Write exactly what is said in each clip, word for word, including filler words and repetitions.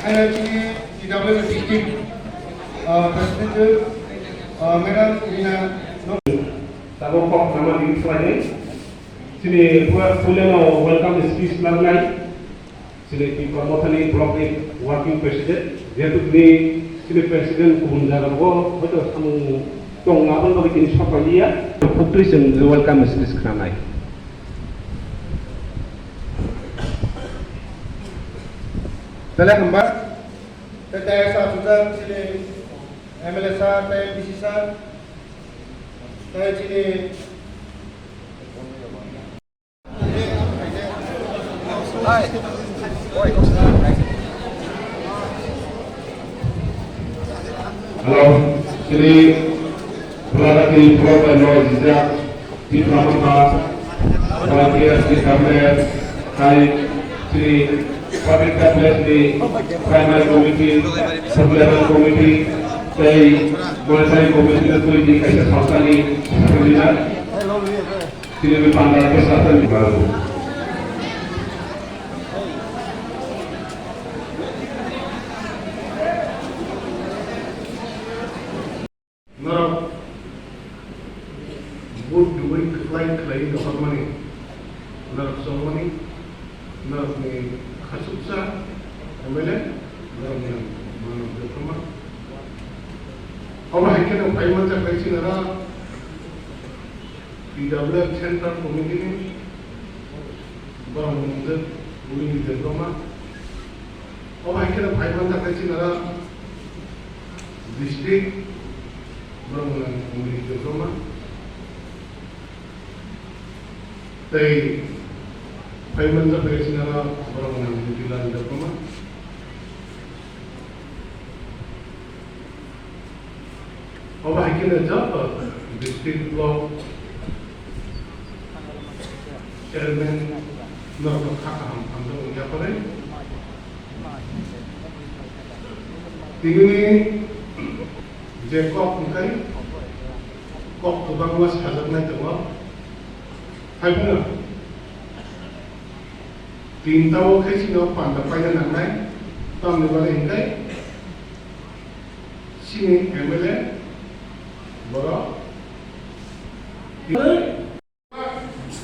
Chini T W district, uh, president, uh, Madam Rina Nok. Tabuk kok nama di khlai. Chini pura puilano welcome speech langnai. Chini Tipra Mothani block ni working president. Jehetu tini chini president kubun jaga rogo hoito samung tong aboni bagwi tini sok pailiya. Putri chwng welcome speech khnanai. Tale hamba, tei tayasa sujak chini M L A sir, tei M D C sir, tei chini Hello, chini Pulagati Pulagati Noah Jijak, Tipra Motha, Volunteers ni Governor, hai chini Public Affairs ni Primary Committee, Sub Level Committee, tei Monitoring Committee ni twi di kaisa sangsa ni sakha rijak. Tini ni panda ke sasa ni baru. Norok vote dugwi kwplai khlaiwi rohormani, norok chongmani, norokni khachuksa M L A, norokni manwi kwbangma. Obo hai kheno phai manjak bai chini oro P W F Central Committee ni borok mwngjak Willy Debbarma. Obo hai kheno phai manjak bai chini oro district borok mwngjak Willy Debbarma. Tei phai manjak bai chini oro borok mwngjak Motilal Debbarma. Obo hai kheno joto district block chairman norokno kha kaham hamjak wngya pore. Tini ni je kok hwnkhe kok kwbangma sajaknai tongo. Haiphano tinta o khe chini o panda paina nangnai, tamni bagwi hwnkhe chini M L A borok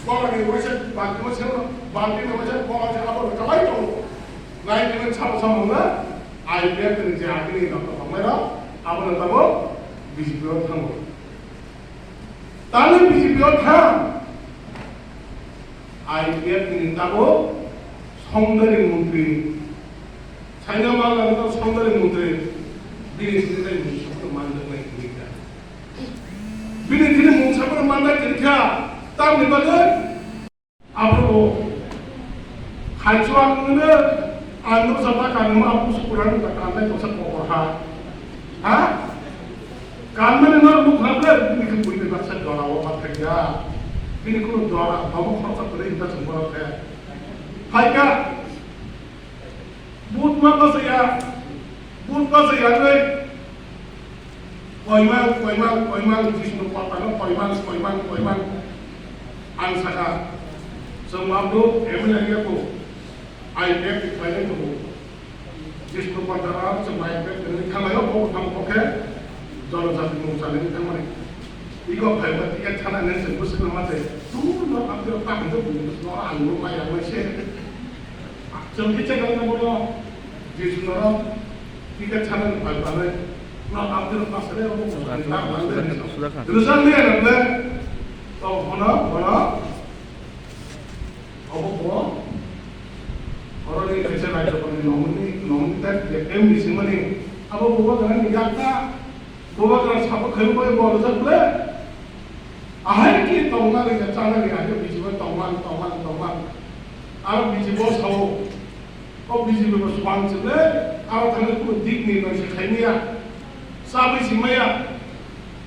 borokni waisa balti o se balti ni waisa borok se abo rwchalai tongo. Nai tini sabo samung na I P F ni je agini doktor hamai rok abo no tamo B J P o thango. Tamo B J P o thang. I P F ni tabuk songdari montri, saina mala no songdari montri, bini sini tai mungsa ko manjak nai kini kha. Bini sini mungsa ko manjak kini kha, tamni bagwi abo bo khaichua ngene ang no jata kanma apu sukuran ta kanai tosa ko ha. Ha? Kanmani no nuk hamle, bini khe buini baksa dora o ma thakya. Bini kuno dora, babo khoroksa kwrwi hinta chwng borok khe. Phaikha, but ma bachaya, but bachaya nai. Koimang, koimang, koimang, Jisnu patano koimang, koimang, koimang. Ang sakha, chwng mabdo M L A ya ko, I P F ni khlainai tongo. Jisnu Pandara chwng bai bek tini thanglai o bo thang khe Jonojati mung chanani thangmani. Iko phai ba ticket thana ne chwng bwswk ma se tu no ang tiro ta hwnjak bung no ang no mai ang mai se. Chwng khe chekal no bono Jisnu no ticket thana ni phai ba nai no ang tiro ta sare o bo ta lang de. Result ni ano ble to hono hono. Obo bo, oroni kaisa Rajyabhani nomuni, nomuni tak M D C mani, abo bo bo gana ni yakta, bo bo gana sabo khayu bai bo rwjak ble. Ahai ki tongna ri chana ri ake B J P tongman, tongman, tongman. Aro B J P sao, o B J P bo swang chile, aro thangwi kuno dik ni noi se khaimaya, chabwi simaya.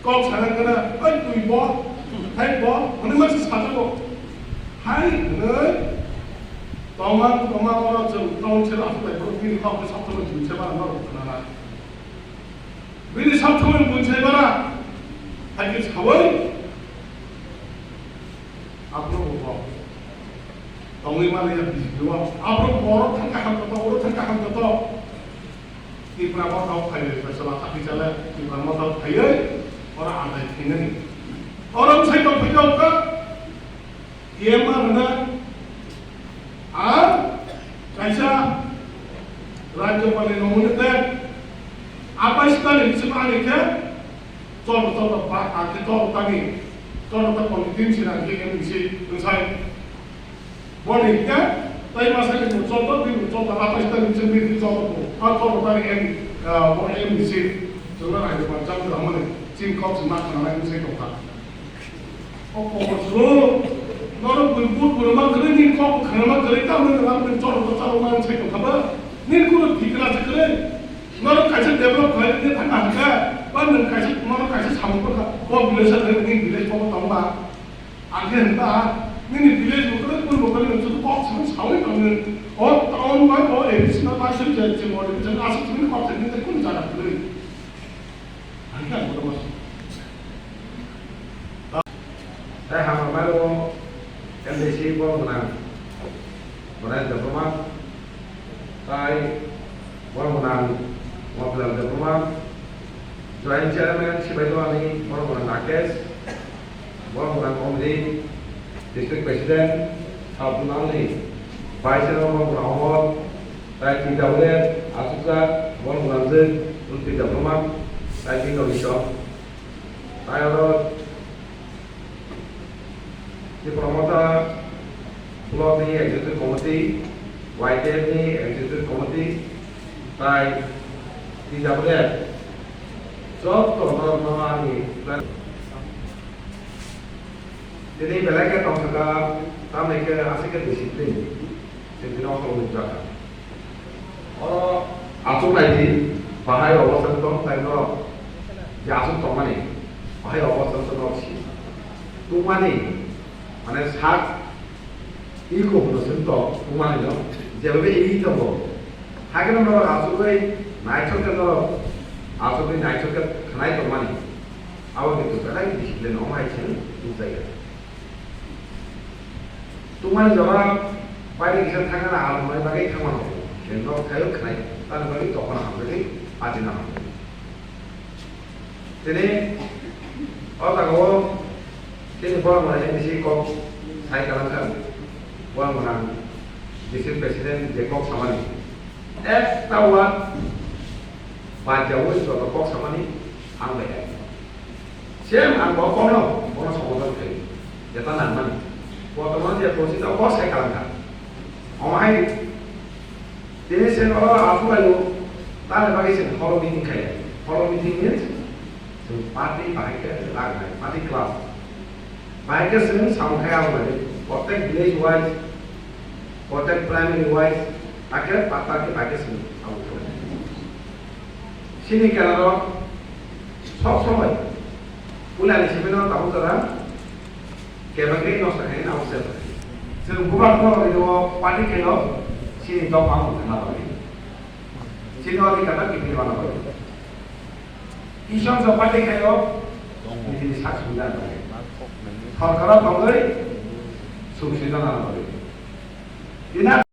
Kok sana gana, oi twi bo, hai bo, hwnwi ma se sajago. Hai hwnwi, tongma, tongma oro chwng town se rw aswk lai, borok bini kok se sabsomoi buisai bara norok khwnana. Bini sabsomoi buisai bara, hai khe saui, aphuru bo kok. Tongwi mani ya B J P o, aphuru bo oro thangkha hamjato, oro thangkha hamjato. Tipra Motha o phaiwi phaisala thaphi chala, Tipra Motha o phaiwi oro antai phinani. Oro bwsai tong phai tong kha, T M R hwnna, ar kaisa Rajyapalni nominee tei atai sitani bisingo ani khe cholo cholo ba akhe cholo tani cholo ta pon tin sina khe M D C bwsai. Boni hingke, tai masa ni bo joto, bini bo joto, atai ta ni chengni di joto bo, a joto ta ni M, ah, bo M D C, chwngno raida ba jang rang mani, chini kok se ma khna nai bwsai tong kha. O kok bo chwng, norok bui but bui ma kwrwi ni kok khna ma kwrwi ta mani rang ni joto to chalo ma bwsai tong kha ba, ni kuno thik na se kwrwi. Norok kaisa develop khlai ni thang kha, ba nwng kaisa, norok kaisa samung kha, population ni village kok tong ba. Ang khe hwnba, nini village bo kwrwi, kul bo kwrwi, nwng chutu kok chwng saui tongwi, o town bai o A D C no bai sui je, je mori je, aswk chwngni kok chwngni tei kunu jaga kwrwi. Ang khe ang bono mas. Tei hamrok bai o M D C borok gwnang Banesh Debbarma, tai borok gwnang Motilal Debbarma, Joint Chairman Sibai Dolani borok gwnang Rakesh, borok gwnang Omri, District President, South Nalni Vice Chairman borok gwnang Omor, tai T W F asukjak borok gwnang Jwk Lutfi Debbarma, tai Bingo Bisok, tai oro Tipra Motha Block ni Executive Committee, Y T F ni Executive Committee, tai T W F joto no, no ani plan. Tini belai khe tongthokha, tamni khe aswk khe discipline. Tini no kholobwi jakha. Oro aswk nai di, bahai obostan tong tai norok je aswk tongmani, bahai obostan tong norok si. Tungmani, mane sak iko hwno sing tong, tungmani no, jeba be iri tongo. Hakhe no norok aswk bai naithok khe norok, aswk bai naithok khe khnai tongmani. Abo kintu belai discipline omo hai se nukjagwi. Tungmani jora baire kisa thangna na almani bagwi thangmano. Khe nok thaio khnai, tani bagwi tokma hamjagwi, patina hamjagwi. Tini o jagao tini borok mwnai M D C kok sai kalang kha. Borok mwnang District President je kok samani. Ekta word bajaui joto kok samani ang bai. Same ang bo kono, bono somodan khai. Jeta nangmani. Bortoman je kosi ta kok sai kalang kha. Omo hai tini se oro aphuru ayo, tani bagwi se horo meeting khai. Horo meeting means chwng party bahai khe lagnai, party club. Bahai khe chwng samung khai abo bai, protect village wise, protect primary wise, hakhe patta khe bahai khe chwng samung khai. Chini kenaro sob somoi puilani simi no tabuk jora kebengwi nosto khai nabo se. Chwng bubagra no ino party khaio, chini dopha mung thangna bagwi. Chini adhikar no kiphilna bagwi. Kison jo party khaio, nijini sak sumida bagwi. Sorkaro tongwi sumsida nana bagwi. Ina